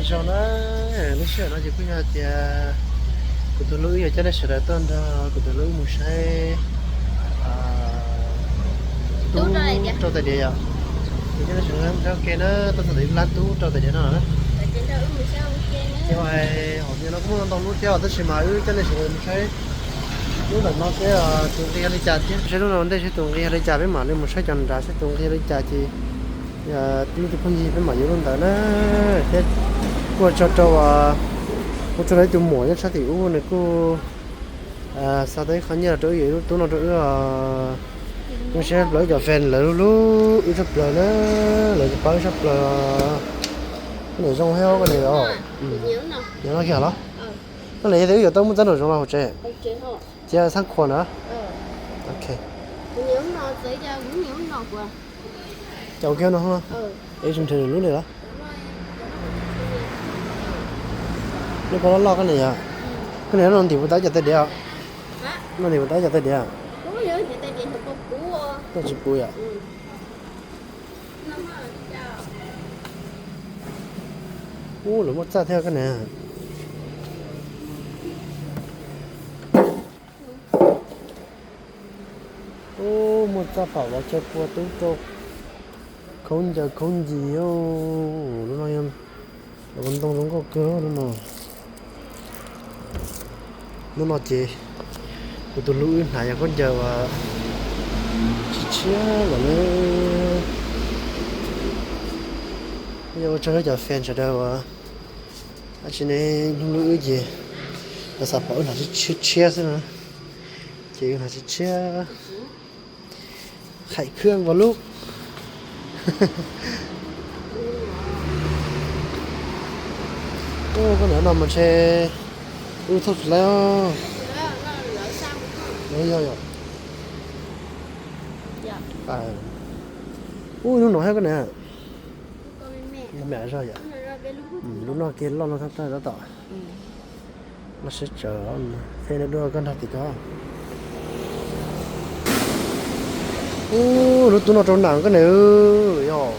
Zoo na, lub sij hawm no ces kuj yog tias kuv tus hlub wb yuav coj nej sawv daws tuaj nrog kuv tus hlub wb mus saib tub rau tais diav yom. Ces coj nej sawv daws nrog ke na, tuaj txog ntawm ib lab tub rau tais diav no na. Ces hauv no kuj muaj ntau lub thiab os, tab sis mas wb coj nej sawv daws mus saib lub ntawm no seb tus nqi yog li cas thiab, saib lub no ua ntej seb tus nqi yog li cas peb mam li mus saib cov nrad seb tus nqi yog li cas ces lub tus phooj ywg peb mam yuav lub ntawd na. Thiab kuj ua tsaug rau, ua tsaug rau ib tug muam nyob sab tim ub nws kuj xa tau ib qho nyiaj los rau wb, yuav ib lub tub no rau wb. Wb saib plaws wb cov fan lawv hlub wb tshaj plaws na, lawv pab wb tshaj plaws. Koj niam zoo thiab koj niam os. Yog no kiag los? Koj niam yog tias wb yuav tau muaj txaj nraum zoov los hauv tsev? Ces txhab khuas na. Ok. Ces ua kiag no, es tseem nrhiav lwm lub li los? Lub pob loj loj koj niam yom. Koj niam no ntim puas tau ib co tais diav? No ntim puas tau ib co tais diav? Koj tsis pub yom? Ub, lawv muaj txaj thiab koj niam. Ub, muaj txaj pam los chaw pua tub rau khaub ncaws khaub ncig. Lub no yog ntoo zoo nkauj kawg lub no. Hnub no ces kuv tus hlub wb hnav yog khaub ncaws uas tshiab tshiab lawm na. Yog ua tsaug cov fan sawv daws uas dab tsi ne, hnub hlub wb ces lawv xav pom wb hnav tshiab tshiab xwb na. Ces wb hnav tshiab tshiab. Khaim khwb nkaus lub. Koj niam no mas ntshe wb thauj tsis laib os. Yog yog. Ub, hnub no thiab koj niam. Me zog yom. Lub no kiag loj no tag tag tab tom loj siab tsawv. Thiab dua koj nrog tim ko. Ub, lub tub no rau nam koj niam. Yog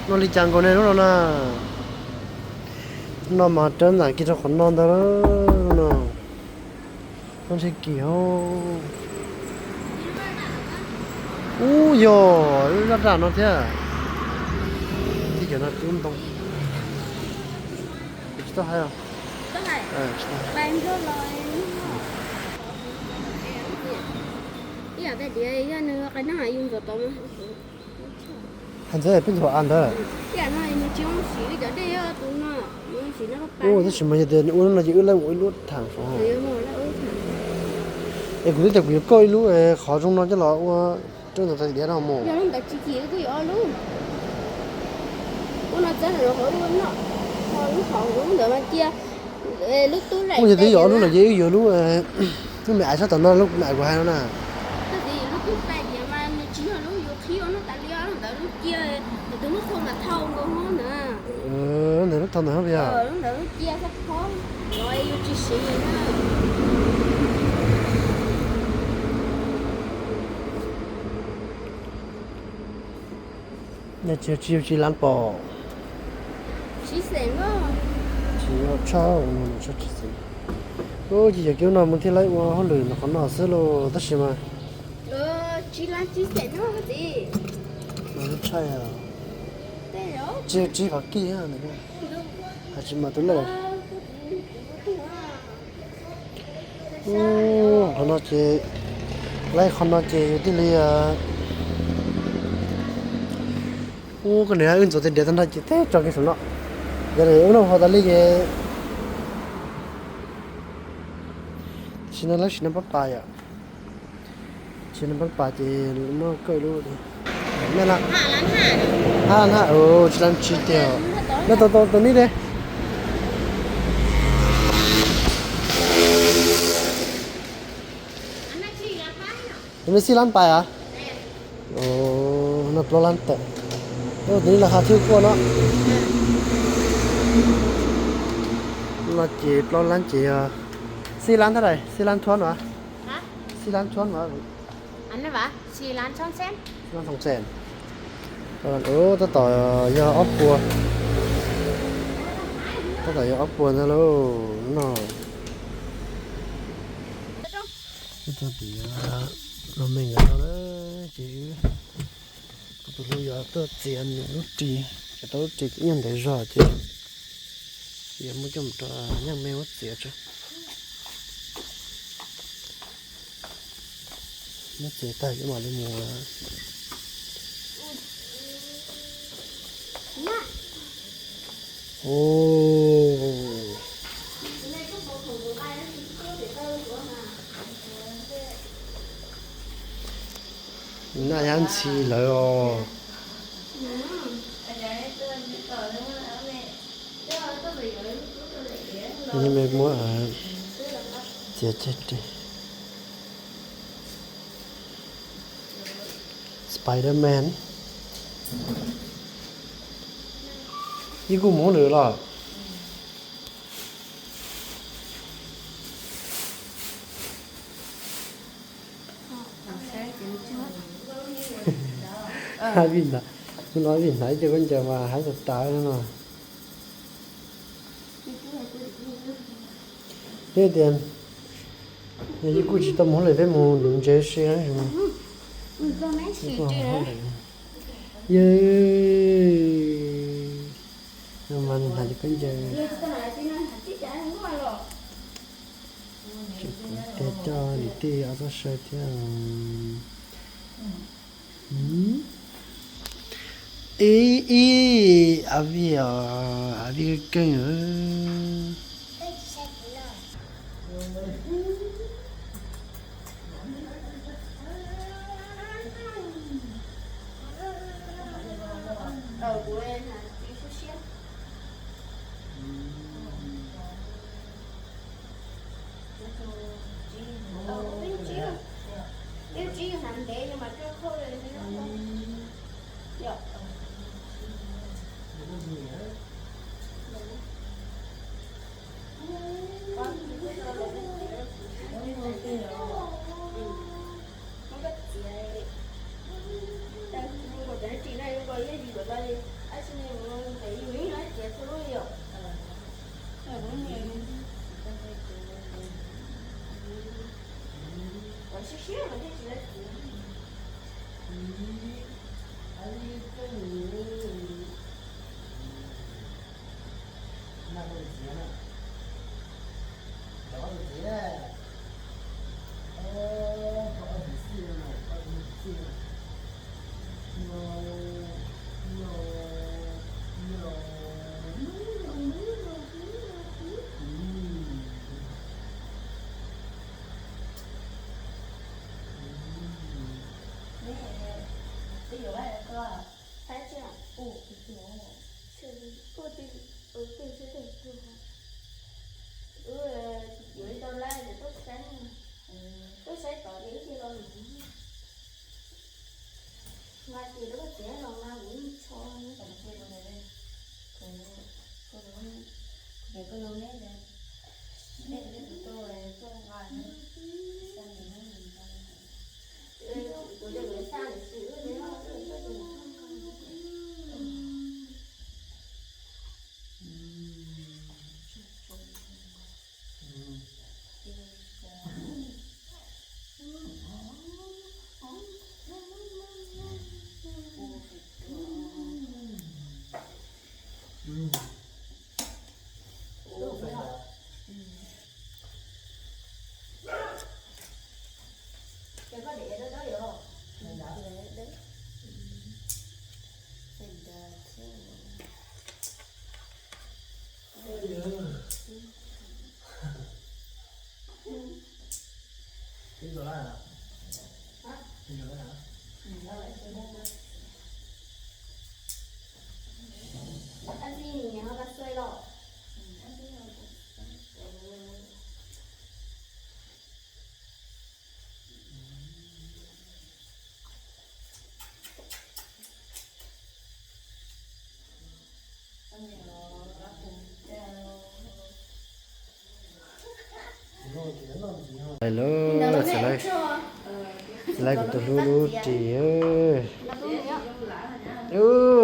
no li cas nkaus ne lub no na. No mas rawv nam kiag rau qhov no ntag no. Koj ntshe kim os. Ub, yog lub zaj daj no thiab. Tib cov no kub ntoo. Tsis tau hais os. Hais ntxawv peb ntxuav av ntawd. Ub, tab sis mas yog tias ua lub no ces wb laij ua ib lub tham saud. Es kuv twb tias kuv yuav kauj ib lub qhov zoo no coj los ua rau ntawm tais diav no mus. Kuj yog twb yuav ob lub no ces wb yuav lub, lub me aiv sab tom no, lub me aiv kuv hais no na. Ntawm lub thau ntawd yog. Tsis yog tsib lab pom. Tsis tshaj, tsis xeem. Ub, ces yog kiag no mus thiaj li ua hauj lwm ntawm qhov no xwb lauj, tab sis mas. Tsis tshaj, tsis yog tsib qhov kij, hais tsis mas tus lej. Ub, qhov no ces, laib qhov no ces yus thiaj li, ub, koj niam, wb ntxuav tais diav tag nrho ces teb tso kiag saum no. Yog li wb noj hauv tas li ces, tam sim no lawv sim no pab pas yom. Sim no pab pas ces muab kauj ib lub. Nej na, hab na, tsib lab tsib tiag. Nej tau tau tus nib de. Tus nib xij lab pais as. No plaub lab tawm. Tus nib los qhov thwj kuaj no. No ces plaub lab ces yog xij lab thab dais, xij lab thuab no. Xij lab thuab no. Tab tom yog ob puas. Kom yog ob puas ntag lauj no. Ib tug tim los me nkawd no na, ces kuv tus hlub yuav tuaj txiav nws lub ris, ces tau lub ris nyob ntev zog ces yuav muab coj mus rau Nyaaj Me muab txiav tso. Muab txiav tag ces mam li mus. Naj yab ntxhi lawm os. Nyaaj Me muab txiav ceg ris. Spider-Man. Ib kuj mus lawm los? Hais vim hnav, kuv no vim hnav ib co khaub ncaws mas haib tas tas no. Thiab tias, yog ib kuj tsis tau mus lawm, peb mus nuv ntses si. Yog, no mas nws hnav cov khaub ncaws. Tseem kuv tiag coj niam tij ob txoj saw thiab. Ib ib, a vij os, a vij keej. Ib tsib hnav ntev mas rau khau li. Yuav ib tau laib ces tuaj saib, tuaj saib tod ces wb cia los lus. Nqa ces lub tiav los nqa kuv tsho. Kuv cov kuv xa ntawm no, kuv cov kuv xa ntawm xwb. Lawm, txiv laib kuv tus hlub lub ris.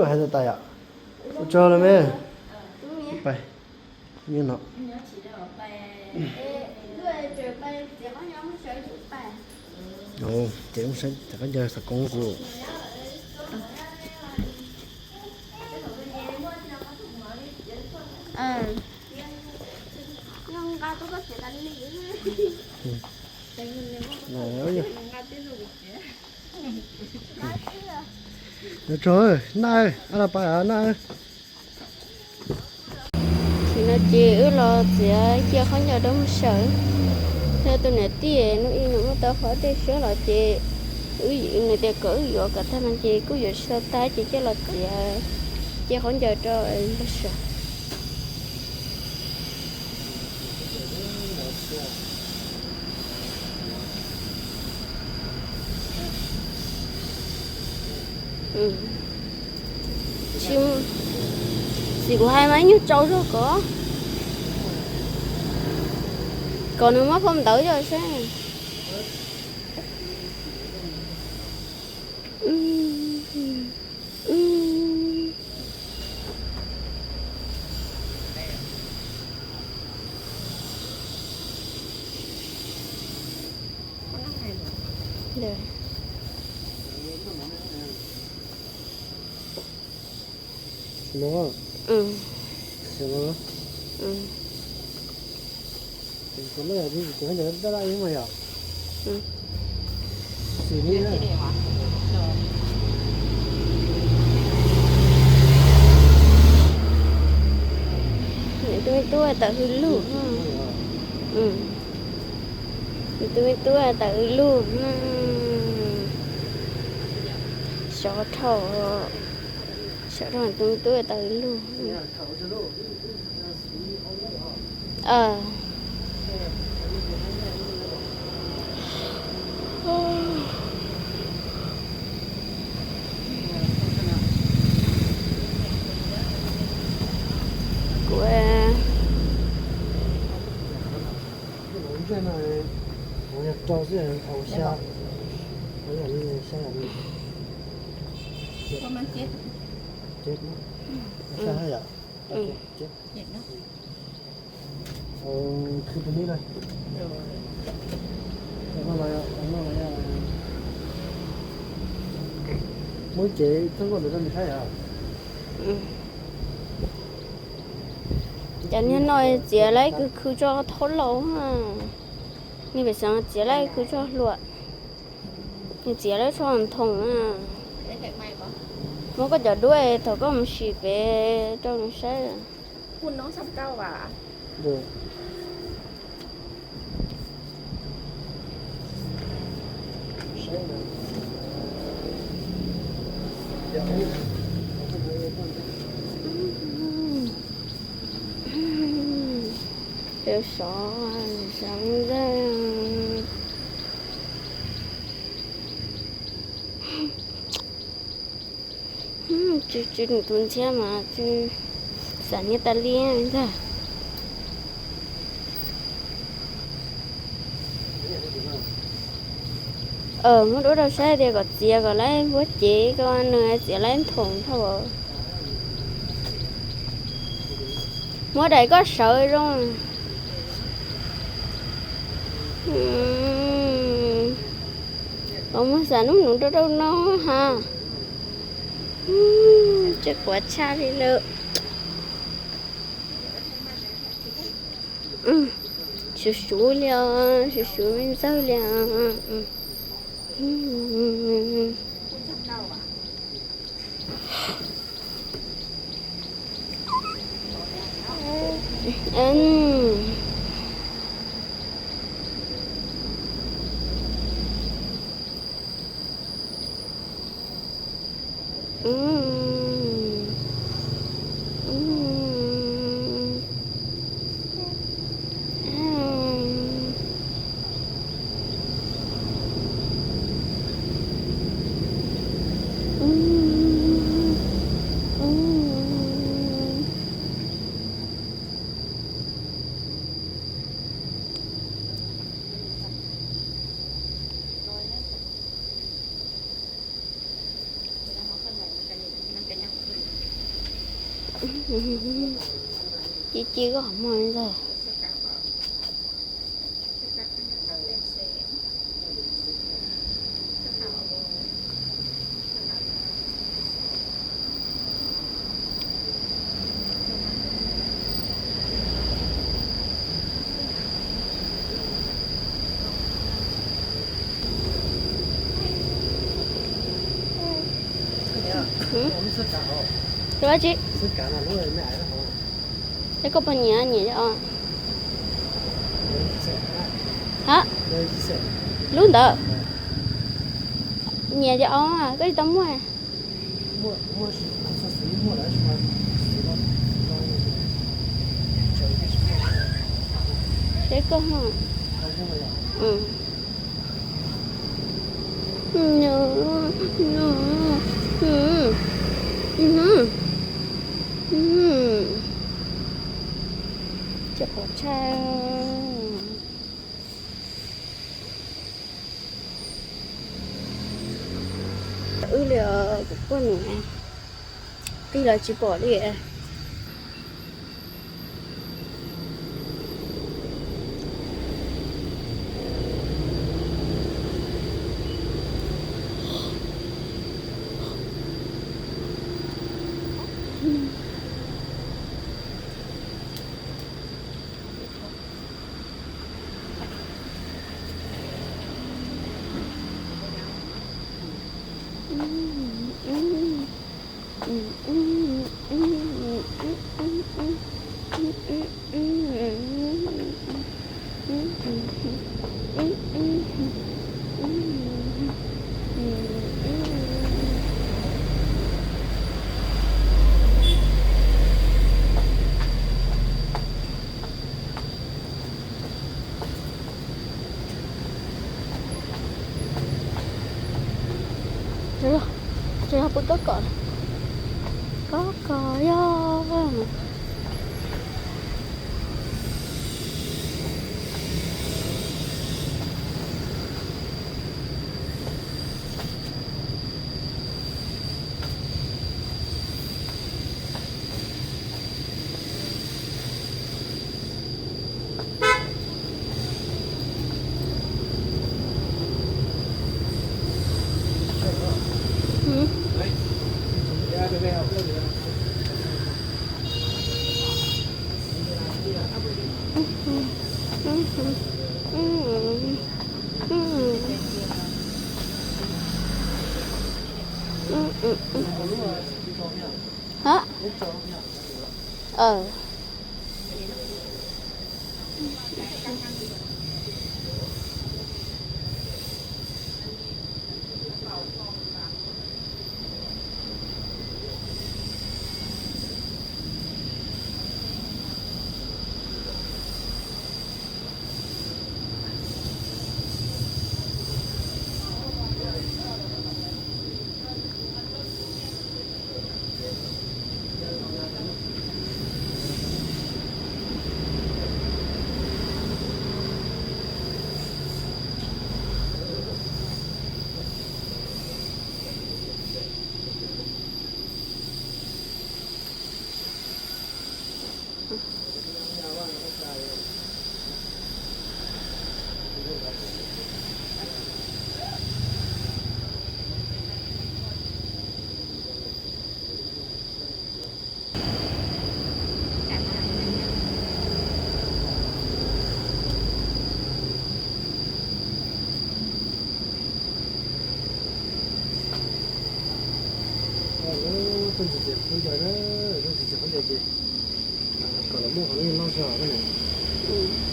Hais tau tas yom. Ua tsaug los me. Pais. Nyob no. Ces mus saib cov khaub ncaws xov koob kuv. Tso, naj, a la pa naj. Tsis no ces wb los txiav cia khaub ncaws rau mus sawv. Yog tus niam tij hnub ib nws muab tau qhov dej siab los ces wb, nws tias kom wb yuav kom tag no ces kuj yuav tsis tau tag ces coj los txiav cia khaub ncaws rau mus sawv. Txiv kuv hais mas ib nyuag tsaus zog kom, kom nws muab phau ntawv coj saib. Tus me tub tawm hws lug. Tus me tub tawm hws lug. Xyov dhau, xyov dhau tus me tub tawm hws lug. Kuv Muab cev txheeb nkauj ntawd rau nws saib yom. Cov niag no txiav laib kws khw tso thaub laus. Niag pem xeem txiav laib khw tso hluas. Nws txiav laib tso nthoom na. Muab koj cov duab thaum koj mus sim pem rau nws saib. Peb sov, sov ntag. Tsw tsw nws tus ntxhiab mas tsw xav nyiaj tas li ntag. Muab duab rau saib tias kom txiav kom laib npuab cev ko, nws txiav laib nthoom dhau. Muab daim koj sawv zoo. Kom mus xam nub nus rau rau no ha. Tsw quav tshaj li lawm. Suv suv li os, suv suv me ntxawg li os. Ci ci koj qhov muag li ntag. Ua tsi? Es koj puas nyiam, nyiam cov os? Ha? Lub ntawd. Nyiam cov os, koj tsis tau muaj. Seb koj. Cov pov tshaj. Wb li os, kuv poj niam qij los tsis pom li. Tseem yog puas koj kom, koj kom yog. Hả? Ờ. Lub tuaj ntsis ces khaub ncaws na, tuaj ntsis ces khaub ncaws ces kom lawv muaj qhov loj zog na.